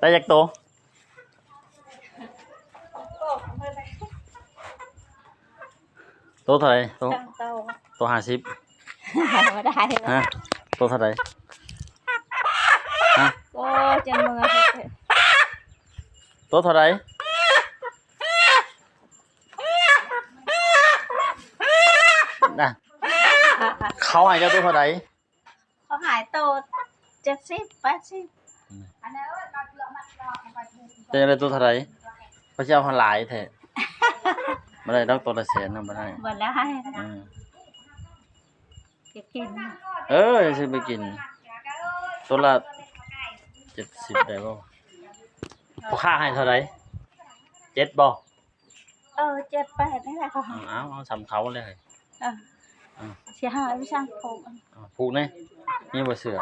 ໄດ້ຈັກໂຕ? ໂຕເທົ່າໃດ? ໂຕ ໂຕຫ້າສິບ ບໍ່ໄດ້ ຮະ? ໂຕເທົ່າໃດ? ຮະ? ໂອ້ ຈົນເມື່ອຍ ໂຕເທົ່າໃດ? ນະ ເຂົາໃຫ້ເຈົ້າໂຕເທົ່າໃດ? ເຂົາໃຫ້ໂຕເຈັດສິບ ແປດສິບ ອືມ ເຈົ້າຢາກໄດ້ໂຕເທົ່າໃດ? ເຂົາຊິເອົາໃຫ້ຫຼາຍແທ້ ບໍ່ໄດ້ດອກ ໂຕລະແສນນະ ບໍ່ໄດ້ ບໍ່ໄດ້ ອືມ ຈະກິນ ເອີ ຊິໄປກິນ ໂຕລະເຈັດສິບໄດ້ບໍ່? ພໍ່ຄ້າໃຫ້ເທົ່າໃດ? ເຈັດບໍ່? ເອີ ເຈັດແປດນີ້ແຫຼະເຂົາໃຫ້ ເອົາ ເອົາ ເອົາສ່ຳເຂົາເລີຍ ເອີ ເອົາ ຊິຫາໄປສັ່ງຜູກ ເອົາຜູກແດ່ ມີບໍ່ເສື້ອ?